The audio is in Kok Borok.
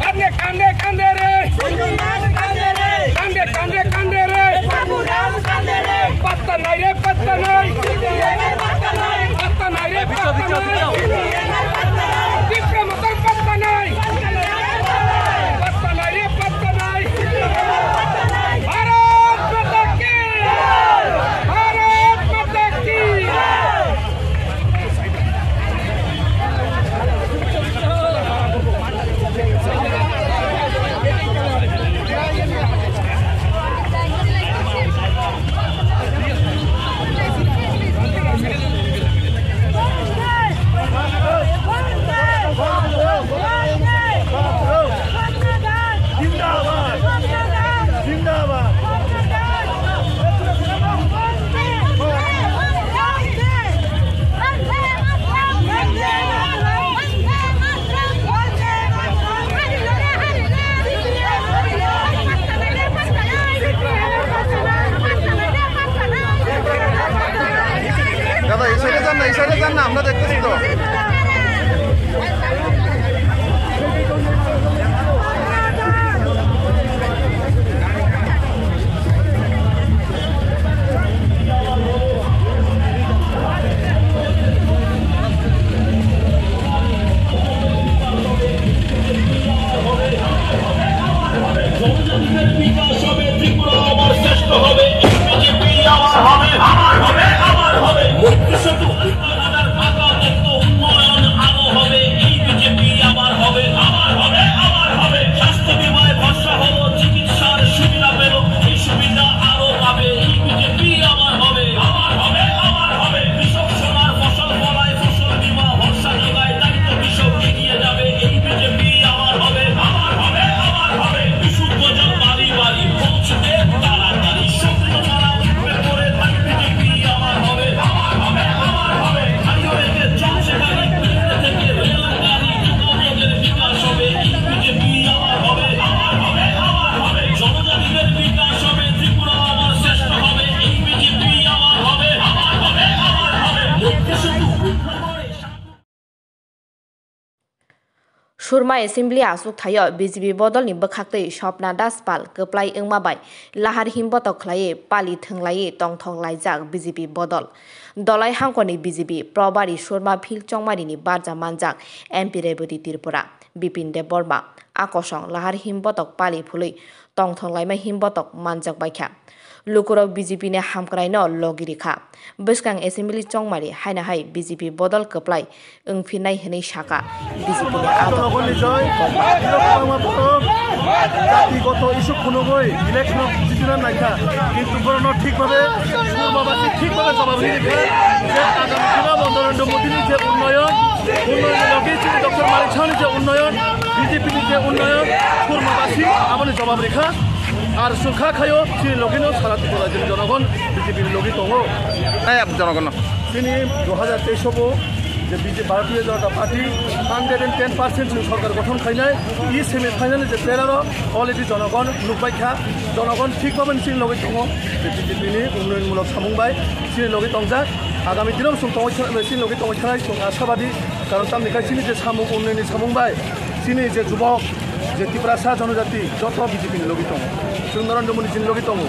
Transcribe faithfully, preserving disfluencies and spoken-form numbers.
Kande, kande, kande re. Kande, kande, kande re. Patta nai re, patta nai. Patta nai re, patta nai. Bikram Atar patta nai. Patta nai re, patta nai. Bharat Mata ki. Bharat Mata ki. দাদা, এই সাইডে যান না, এই সাইডে যান না, আমরা দেখতেছি তো। জনজাতিদের বিকাশ হবে, ত্রিপুরা আবার শ্রেষ্ঠ হবে, বিজেপি আবার হবে, আবার হবে, আবার হবে। মৈত্রী সেতু, উন্নয়ন আরো হবে, এই বিজেপি আবার হবে, আবার হবে, আবার হবে। স্বাস্থ্য বিমায় ভরসা হলো, চিকিৎসার সুবিধা পেল, এই সুবিধা আরো পাবে, এই বিজেপি আবার হবে, আবার হবে, আবার হবে। কৃষক সোনার ফসল ফলায়, ফসল বীমা ভরসা যোগায়, তাই তো কৃষক এগিয়ে যাবে, এই বিজেপি আবার হবে, আবার হবে, আবার হবে। বিশুদ্ধ জল বাড়ি বাড়ি পৌঁছবে তাড়াতাড়ি, সত্য ধারা উঠবে করে, তাই বিজেপি আবার হবে, আবার হবে, আবার হবে। হাইওয়েতে চলছে গাড়ি, বিদ্যুৎ থেকে রেল গাড়ি, যোগাযোগের বিকাশ হবে, এই বিজেপি আবার হবে, আবার হবে, আবার হবে। জনজাতিদের বিকাশ হবে, ত্রিপুরা আবার শ্রেষ্ঠ হবে, এই বিজেপি আবার হবে, আবার হবে, আবার হবে। মৈত্রী সেতু উন্নয়নে Surma Assembly achuk thaio B J P bodolni bwkhaktwi Swapna Das Pal kwplai wngma bai lahar himbotok khlaiwi pali thwnglaiwi tongthok laijak B J P bodol. Dolai hangkorni B J P Probari Surma Phil Chongmarini barja manjak M P Rebati Tripura, Bipin Debbarma, a kosong lahar himbotok pali phulwi tongthok laima himbotok manjak baikha. Lukurok B J P ni hamkraino logi rikha. Bwskang assembly chongmari haino hai B J P bodol kwplai wngphinai hwnwi sakha B J P ni adong. Jati goto issue phunugwi election jidina naikha, kintu borokno thik bhabe, Surma basi thik bhabe jawab rikha je agami dino bo Narendra Modi ni je unnoyon, unnoyon ni logi chini Doctor Manik Saha ni je unnoyon, B J P ni je unnoyon, Surma basi aboni jawab rikha. Ar chwng kha khaio chini logi no sara Tripura rajyoni jonogon B J P ni logi tongo. Tei abo jonogon no. Chini dui hajar teis o bo je B J P, Bharatiya Janata Party, hundred and ten percent chwng sorkar gothon khainai. E semi final je player o already jonogon nukbai kha. Jonogon thik bhabe chini logi tongo. Je B J P ni unnoyon mulok samung bai chini logi tongjak. Agami dino chwng tongwi, chini logi tongwi thanai chwng ashabadi. Karon tamni khai chini je samung, unnoyonni samung bai chini je jubok, je Tiprasa jonojati, joto B J P ni logi tongo. Chwng Narendra Modi chini logi tongo.